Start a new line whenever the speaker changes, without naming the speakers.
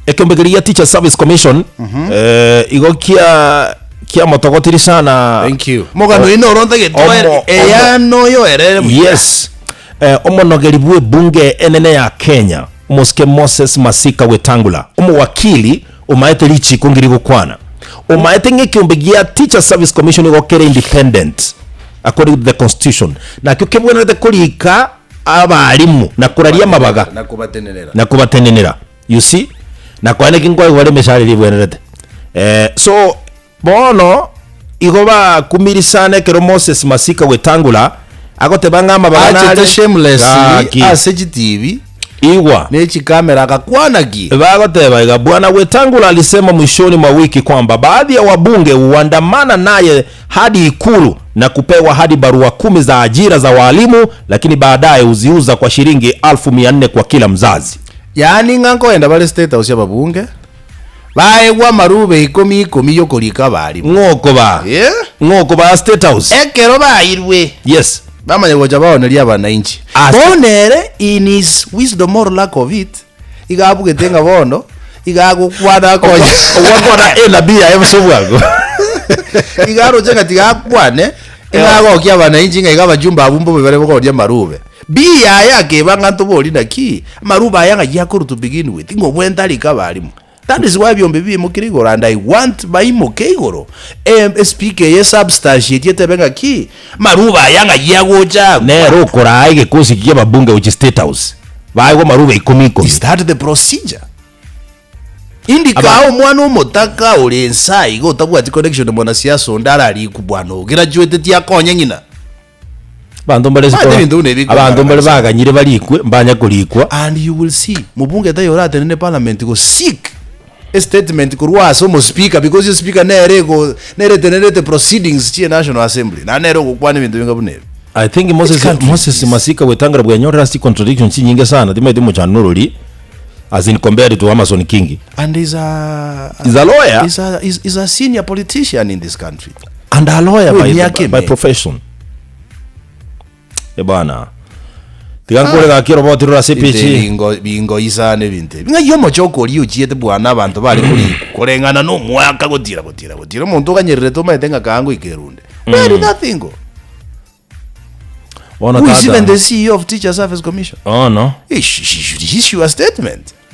Ekeombe keria gia Teacher Service Commission eh, igo kia kiamotogotiri sana
Thank you. Mogano oyo noro ntagete
Omo-
oere- eya noyo erere buya.
Yes. Eh, omonogeri bw'ebunge enene ya Kenya omosike Moses Masika Wetangula omowakili omaete richiko ngiri gokwana omaete ng'a ekeombe gia Teacher Service Commission igo kere independent according to the constitution nakio kebwenerete korika abarimu na koraria amabaga
Na kobatenenera.
na kobatenenera you see na konya naki nkoegwa bare emeshahara eria ebwenerete eh, so bono igo bakumiri sana ekero Moses Masika Wetangula agoteba ng'a amabaga
Achete
nare
shamelessly
Gaki.
ase chitibi
igwa
ne chikamera agakwana ki?
Bagoteba iga, Bwana Wetangula alisema mwishoni mwa wiki kwamba baadhi ya wabunge huandamana naye hadi Ikulu na kupewa hadi barua kumi za ajira za waalimu, lakini baadaye huziuza kwa shilingi 400,000 kwa kila mzazi.
Yaani ng'a nkoenda bare State House y'ababunge, baegwe amarube ikomi ikomi y'okorika abarimu.
Ng'o okobaa?
Eh?
Ng'o okobaa State House?
Ekero bairwe,
Yes.
bamanya gocha baoneria abanainchi.
Ase-
Bono ere in his wisdom or lack of it, iga abugete ng'a bono, iga agokwana akonye.
Ogwakwana A na B yaye bosa obwango.
Iga aroche ng'a tiga akwane, iga agokia abanainchi ng'a iga abajumbe abwo mbobe bare bokoria amarube. B yaye akeba ng'a ntobori naki, amarube aya ng'ai akorwa to begin with, ng'a obwente arike abarimu. That is why ebiombe biimokire igoro and I want baimoke igoro, em espeaker eye esubstantiate etebe ng'aki, amarube aya ng'ai agocha agwo.
Nere okoraa egekosi kia ababunge gochia State House, baegwe amarube ikomi ikomi.
Is that the procedure? Indi kaa omwana omotaka ore ense aiga otabwati connection na mwanasiasa onde ararikwe bwana ograduate tiakonye ng'ina.
Abanto mbare
Omanyete
isiko
ebinto buna ebi
abanto mbare
bikong'ana
baganyire barikwe mbanya korikwa.
And you will see mobunge taiyo oratenene parliament go seek a statement korwa ase omospeaker because espeaker nere ego nere etenerete proceedings chie national assembly naende nere ogokwana ebinto binga buna ebi.
I think Moses,
Which country is
Moses
this?
Masika Wetangula bwenyorera ase contradiction chinyinge sana timaeti omochando norori as in compared to Amason Kingi.
And he's a,
He's a lawyer.
He's a, he's, he's a senior politician in this country.
And a lawyer by,
Bw'emiaka
by, by
eme.
profession. Ebana. Tiga nkore gaki oroboti rore ase
Ebinto
epeji.
ebi bingo- bingoisana ebinto ebi. Ng'ai omochoko oria ochiete bwana abanto bare korikwa koreng'ana na omwaka gotira gotira gotira omonto oganyererete omanyete ng'a kaa ngoika erunde. Where did that thing go?
Bono
Who is
tata.
even the CEO of Teacher Service Commission?
Oh no.
He sh- she should issue a statement.